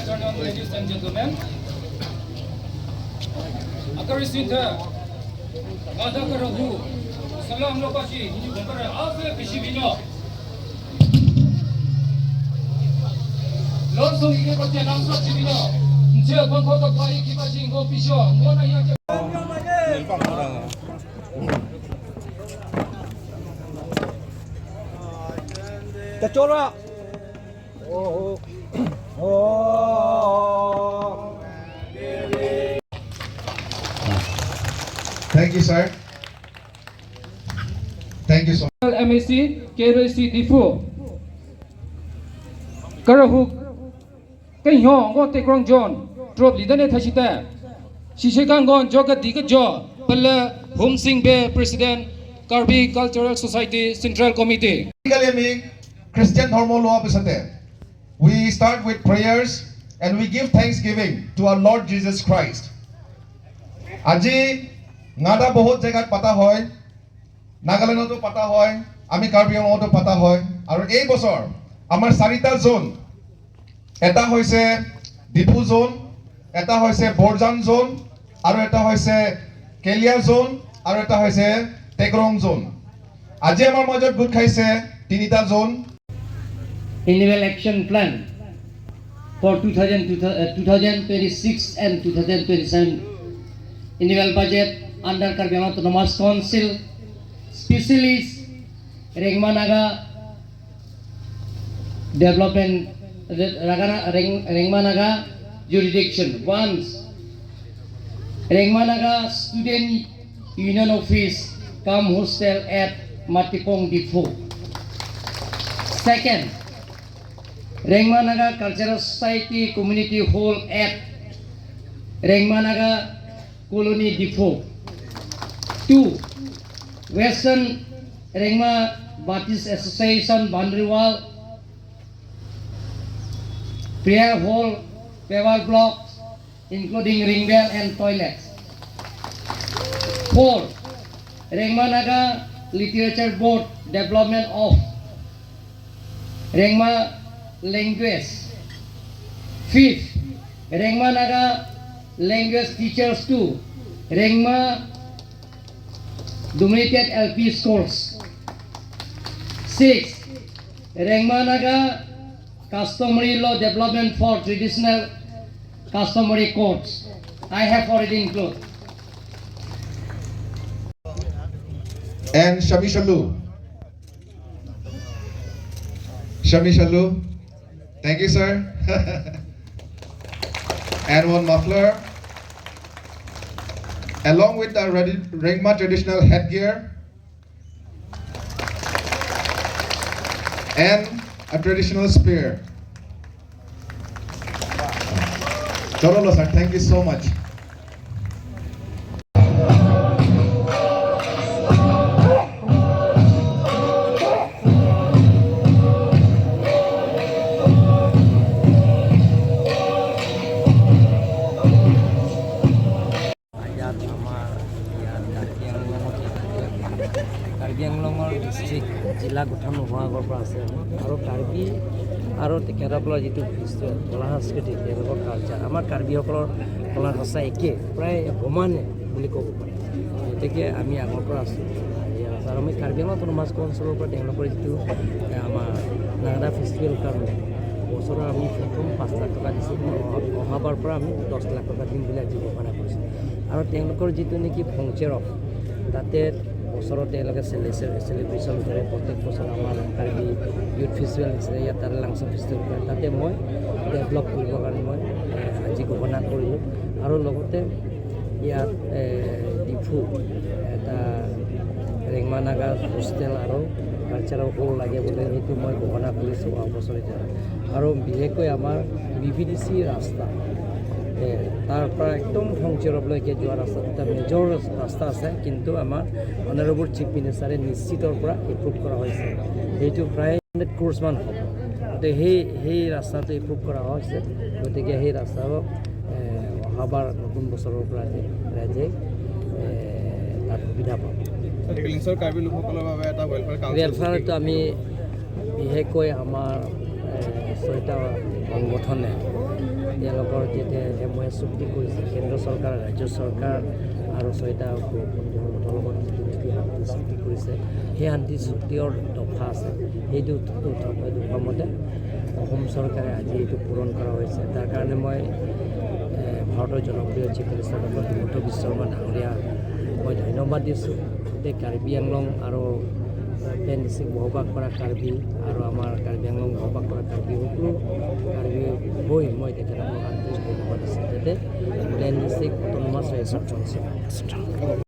Afternoon, ladies and gentlemen. Akari Sintha, Gada Karahu, Salam Lokashi, Hini Bombara, Afe Kishibino. Lonsong Ige Kote Namso Chibino, Nche Konko Pai Kibashi Ngo Pisho, Ngona Yake. Chora. Oh, oh. Thank you, sir. Thank you so MAC, KRC Diphu. Karahu, Kenyo, Ngo Tekrong John, Drop Lidane Thashita. Shishekangon Joga Diga Jo, Palla Hum Singh Be, President, Karbi Cultural Society Central Committee. Basically, আমি Christian ধৰ্ম লোৱাৰ পিছতে we start with prayers and we give thanksgiving to our Lord Jesus Christ. আজি নাদা বহুত জেগাত পাতা হয়, নাগালেণ্ডতো পাতা হয়, আমি কাৰ্বি আংলঙতো পাতা হয়। আৰু এই বছৰ আমাৰ চাৰিটা জোন, এটা হৈছে ডিফু জোন, এটা হৈছে বৰজান জোন, আৰু এটা হৈছে কেলিয়া জোন, আৰু এটা হৈছে টেকৰং জোন। আজি আমাৰ মাজত গোট খাইছে তিনিটা zone. Annual Action Plan for 2000, 2026 and 2027 annual budget under Karbi Anglong Autonomous Council, Specialist Rengma Naga Development, Rengma Naga Jurisdiction. Once Rengma Naga Student Union Office cum Hostel at Matipong, Diphu. Second, Rengma Naga Cultural Society Community Hall at Rengma Naga Colony, Diphu. Two, Western Rengma Baptist Association Boundary Wall, Prayer Hall, Paver Blocks, including ring bell and toilets. Four, Rengma Naga Literature Board Development of Rengma language. Fifth, Rengma Naga language teachers to Rengma dominated LP schools. Six, Rengma Naga customary law development for traditional customary courts. I have already included. And Shami Shalu. Shami Shalu. Thank you, sir. And one muffler. Along with the Rengma traditional headgear. And a traditional spear. Chorolo, sir, thank you so much. ইয়াত আমাৰ ইয়াত কাৰ্বি আংলঙত কাৰ্বি আংলঙৰ district জিলা গঠন নোহোৱা আগৰ পৰা আছে। আৰু কাৰ্বি আৰু তেখেতসকলৰ যিটো ফেষ্টিভেল, কলা সংস্কৃতি, তেওঁলোকৰ কালচাৰ, আমাৰ কাৰ্বিসকলৰ কলা সঁচা একে, প্ৰায় সমানে বুলি ক'ব পাৰি। গতিকে আমি আগৰ পৰা আছোঁ ইয়াত। আৰু আমি কাৰ্বি আংলং অট'নমাছ কাউন্সিলৰ পৰা তেওঁলোকৰ যিটো আমাৰ নাগাদা ফেষ্টিভেল কাৰণে বছৰৰ আমি প্ৰথম 5 লাখ টকা দিছোঁ। অহাবাৰ পৰা আমি 10 লাখ টকা দিম বুলি আজি ঘোষণা কৰিছোঁ। আৰু তেওঁলোকৰ যিটো নেকি ফংচেৰক, তাতে বছৰত তেওঁলোকে চেলিব্ৰেশ্যন কৰে। প্ৰত্যেক বছৰ আমাৰ কাৰ্বি ইউথ ফেষ্টিভেল নিচিনা ইয়াত তাৰে লাংচা ফেষ্টিভেল কৰে। তাতে মই ডেভেলপ কৰিবৰ কাৰণে মই আজি ঘোষণা কৰিলোঁ। আৰু লগতে ইয়াত ডিফু এটা ৰেংমা নাগা হোষ্টেল আৰু কালচাৰেল হল লাগে বুলি সেইটো মই ঘোষণা কৰিছোঁ অহা বছৰ এতিয়া। আৰু বিশেষকৈ আমাৰ বি ভি ডি চি ৰাস্তা, তাৰ পৰা একদম ফংচৰলৈকে যোৱা ৰাস্তাটো এটা মেজৰ ৰাস্তা আছে, কিন্তু আমাৰ অনাৰেবল চিফ মিনিষ্টাৰে নিশ্চিতৰ পৰা এপ্ৰুভ কৰা হৈছে। সেইটো প্ৰায় 100 ক্ৰ'ৰ্ছমান হ'ব। গতিকে সেই ৰাস্তাটো এপ্ৰুভ কৰা হৈছে। গতিকে সেই ৰাস্তাও অহাবাৰ নতুন বছৰৰ পৰা ৰাইজে তাত সুবিধা পাব। লিংচৰ কাৰ্বি লোকসকলৰ বাবে এটা ৱেলফেয়াৰ কাউন্সিল ৱেলফেয়াৰটো আমি বিশেষকৈ আমাৰ ছয়টা সংগঠনে তেওঁলোকৰ যেতিয়া এমঅ'এ চুক্তি কৰিছে, কেন্দ্ৰ চৰকাৰ, ৰাজ্য চৰকাৰ আৰু ছয়টা উগ্ৰপন্থী সংগঠনৰ লগত যিটো নেকি শান্তি চুক্তি কৰিছে, সেই শান্তি চুক্তিৰ দফা আছে। সেই দফামতে অসম চৰকাৰে আজি এইটো পূৰণ কৰা হৈছে। তাৰ কাৰণে মই ভাৰতৰ জনপ্ৰিয় chief minister doctor Himanta Biswa Sarma ডাঙৰীয়া মই ধন্যবাদ দিছোঁ। গোটেই কাৰ্বি আংলং আৰু প্লেন ডিষ্ট্ৰিক্ট বসবাস কৰা কাৰ্বি আৰু আমাৰ কাৰ্বি আংলং বসবাস কৰা কাৰ্বি, সকলো কাৰ্বি হৈ মই তেখেতসকলক আন্তৰিক ধন্যবাদ দিছোঁ, যাতে প্লেন ডিষ্ট্ৰিক্ট অট'নমাছ হৈ আছে।